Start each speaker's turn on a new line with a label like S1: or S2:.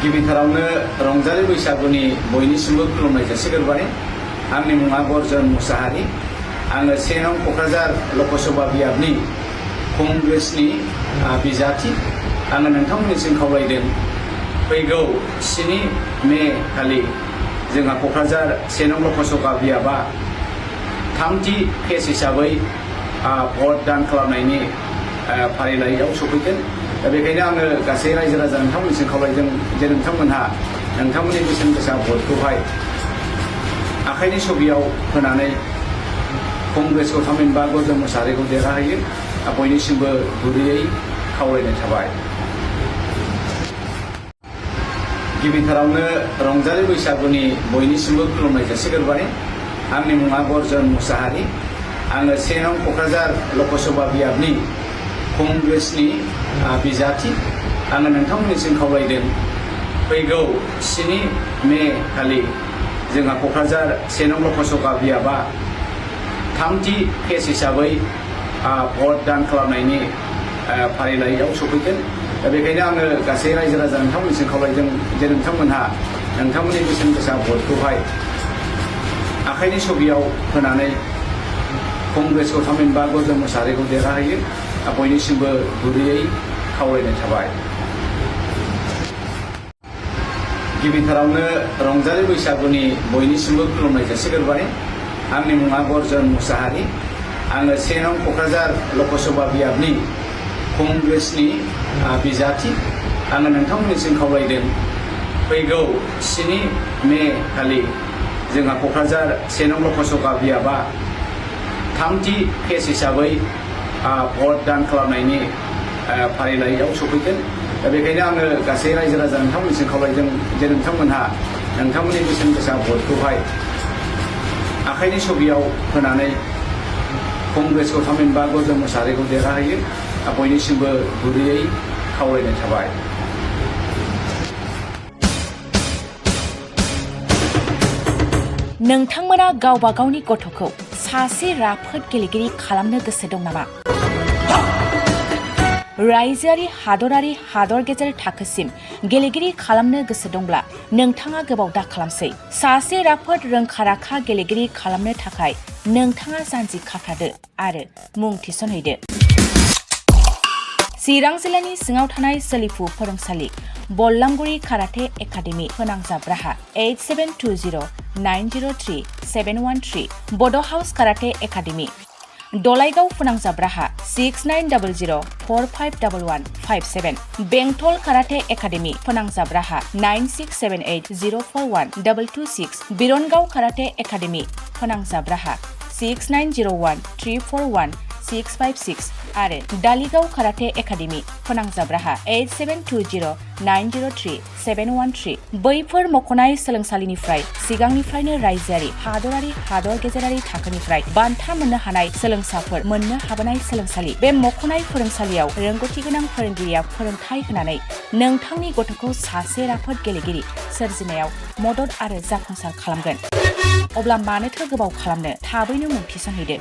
S1: गिबिथारावनो रंजालि बैसागुनि बयनिसिमबो खुलुमनाय जासिग्रोबाय। आंनि मुङा वहरन मुसाहारि। आङो 1 नं क'क्राझार लकसभा बियाबनि कंग्रेसनि बिजाथि। आङो नोंथांमोननिसिम खावलायदों फैगौ 7 मे खालि जोंहा क'क्राझार 1 नं लकसभा बियाबा 3थि फेज हिसाबै भट दान खालामनायनि फारिलाइयाव सफैगोन। दा बेखायनो आङो गासै रायजो राजा नोंथांमोननिसिम खावलायदों जे नोंथांमोनहा नोंथांमोननि बेसेन गोसा भटखौहाय आखाइनि सबियाव होनानै कंग्रेसखौ थामहिनबा वहरन मुसाहारिखौ देरहाहोयो। बयनिसिमबो गुरैयै खावलायनाय थाबाय। गिबिथारावनो रंजालि बैसागुनि बयनिसिमबो खुलुमनाय जासिग्रोबाय। आंनि मुङा वहरन मुसाहारि। आङो 1 नं क'क्राझार लकसभा बियाबनि कंग्रेसनि बिजाथि। आङो नोंथांमोननिसिम खावलायदों फैगौ 7 मे खालि जोंहा क'क्राझार 1 नं लकसभा बियाबा 3थि फेज हिसाबै भट दान खालामनायनि फारिलाइयाव सफैगोन। दा बेखायनो आङो गासै रायजो राजा नोंथांमोननिसिम खावलायदों जे नोंथांमोनहा नोंथांमोननि बेसेन गोसा भटखौहाय आखाइनि सबियाव होनानै कंग्रेसखौ थामहिनबा वहरन मुसाहारिखौ देरहाहोयो। बयनिसिमबो गुरैयै खावलायनाय थाबाय। गिबिथारावनो रंजालि बैसागुनि बयनिसिमबो खुलुमनाय जासिग्रोबाय। आंनि मुङा वहरन मुसाहारि। आङो 1 नं क'क्राझार लकसभा बियाबनि कंग्रेसनि बिजाथि। आङो नोंथांमोननिसिम खावलायदों फैगौ 7 मे खालि जोंहा क'क्राझार 1 नं लकसभा बियाबा 3थि फेज हिसाबै भट दान खालामनायनि फारिलाइयाव सफैगोन। दा बेखायनो आङो गासै रायजो राजा नोंथांमोननिसिम खावलायदों जे नोंथांमोनहा नोंथांमोननि बेसेन गोसा भटखौहाय आखाइनि सबियाव होनानै कंग्रेसखौ थामहिनबा वहरन मुसाहारिखौ देरहाहोयो। बयनिसिमबो गुरैयै खावलायनाय थाबाय।
S2: नोंथांमोना गावबा गावनि गथ'खौ सासे राफोद गेलेगिरि खालामनो गोसो दं नामा? रायजोआरि हादरारि हादर गेजेर थाखोसिम गेलेगिरि खालामनो गोसो दंब्ला नोंथाङा गोबाव दा खालामसै। सासे राफोद रोंखा-राखा गेलेगिरि खालामनो थाखाय नोंथाङा जानजि खाफ्रादो आरो मुं थिसनहैदो। चिरां जिल्लानि सिङाव थानाय सोलिफु फोरोंसालि बल्लामगुरि काराटे एकाडेमि फोनांजाब राहा 8720903713 बड' हाउस काराटे एकाडेमि दलाइगाव फोनांजाब राहा 6900451157 बेंटल काराटे एकाडेमि फोनांजाब राहा 9678041226 बिरनगाव काराटे एकाडेमि फोनांजाब राहा 6901341656 आरो दालिगाव काराटे एकाडेमि फोनांजाब राहा 8720903713 बैफोर मख'नाय सोलोंसालिनिफ्राय सिगांनिफ्रायनो रायजोआरि हादरारि हादर गेजेरारि थाखोनिफ्राय बान्था मोननो हानाय सोलोंसाफोर मोननो हाबोनाय सोलोंसालि। बे मख'नाय फोरोंसालियाव रोंगौथि गोनां फोरोंगिरिया फोरोंथाय होनानै नोंथांनि गथ'खौ सासे राफोद गेलेगिरि सोरजिनायाव मदद आरो जाफुंसार खालामगोन। अब्ला मानोथो गोबाव खालामनो, थाबैनो मुं थिसनहैदो।